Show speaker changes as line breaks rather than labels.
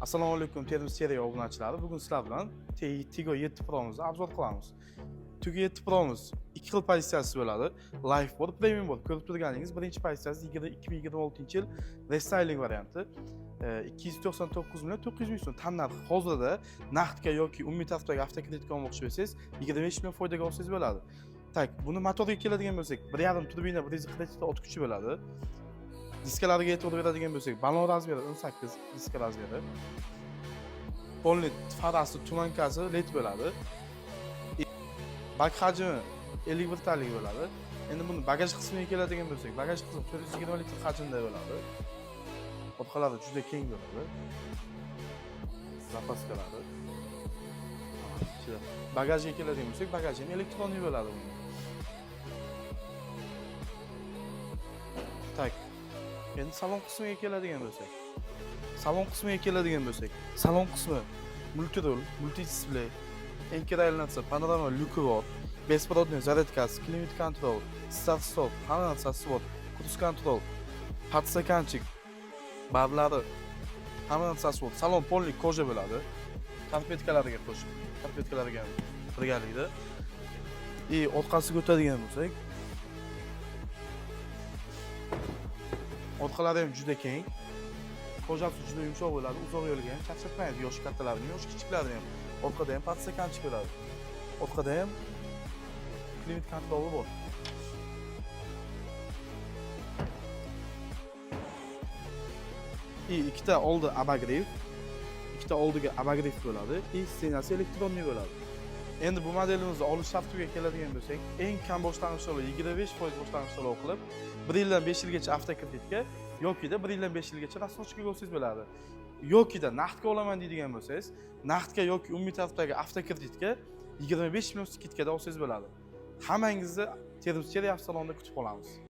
Assalomu alaykum, Termiz Seriya obunachilari. Bugun sizlar bilan Tiggo 7 Pro'mizni обзор qilamiz. Tiggo 7 Pro'miz ikki xil pozitsiyasi bo'ladi. Life bor, Premium bor. Ko'rib turganingiz birinchi pozitsiyasi 2026-yil restyling varianti. 299 million 900 ming so'm tan narxi. Hozirda naqdga yoki umumiy tartibdagi avtokreditga olmoqchi bo'lsangiz, 25 million foydaga olsangiz bo'ladi. Так, buni motoriga keladigan bo'lsak, 1,5 turbina, 142 ta ot kuchi bo'ladi. Diskalariga e'tibor beradigan bo'lsak, balon razmeri 18 diska razmeri. Polni farasi, tumankasi LED bo'ladi. Bak hajmi 51 talik bo'ladi. Endi buni bagaj qismiga keladigan bo'lsak, bagaj qismi 420 litr hajmda bo'ladi. Orqalari juda keng bo'ladi. Zapaskalari. Ichida. Bagajga keladigan bo'lsak, bagaj ham elektronli bo'ladi buni. Так. Endi salon qismiga keladigan bo'lsak. Salon qismiga keladigan bo'lsak, salon qismi multirul, multi-display, eng kerakli narsa panorama lyuki bor, беспроводной zaryadkasi, климат контроль, start stop, hamma narsasi bor, круиз контроль, подстаканчик, barlari, hamma narsasi bor. Salon полный кожа bo'ladi. Karpetkalariga qo'shib, karpetkalariga ham birgalikda. И orqasiga o'tadigan bo'lsak, orqalari ham juda keng. Kojasi juda yumshoq bo'ladi, uzoq yo'lga ham charchatmaydi, yoshi kattalarni, yoshi kichiklarni ham. Orqada ham подстаканчик bo'ladi. Orqada ham klimat kontroli bor. И ikkita oldi обогрев, ikkita oldiga обогрев bo'ladi, и stenasi elektronli bo'ladi. Endi bu modelimizni olish tartibiga keladigan bo'lsak, eng kam boshlang'ich to'lov 25% boshlang'ich to'lov qilib, 1 yildan 5 yilgacha avtokreditga yokida 1 yildan 5 yilgacha рассрочкаga olsangiz bo'ladi. Yokida naqdga olaman deydigan bo'lsangiz, naqdga yoki umumiy tartibdagi avtokreditga 25 million skidkada olsangiz bo'ladi. Hammangizni Termiz Chery avtosalonida kutib qolamiz.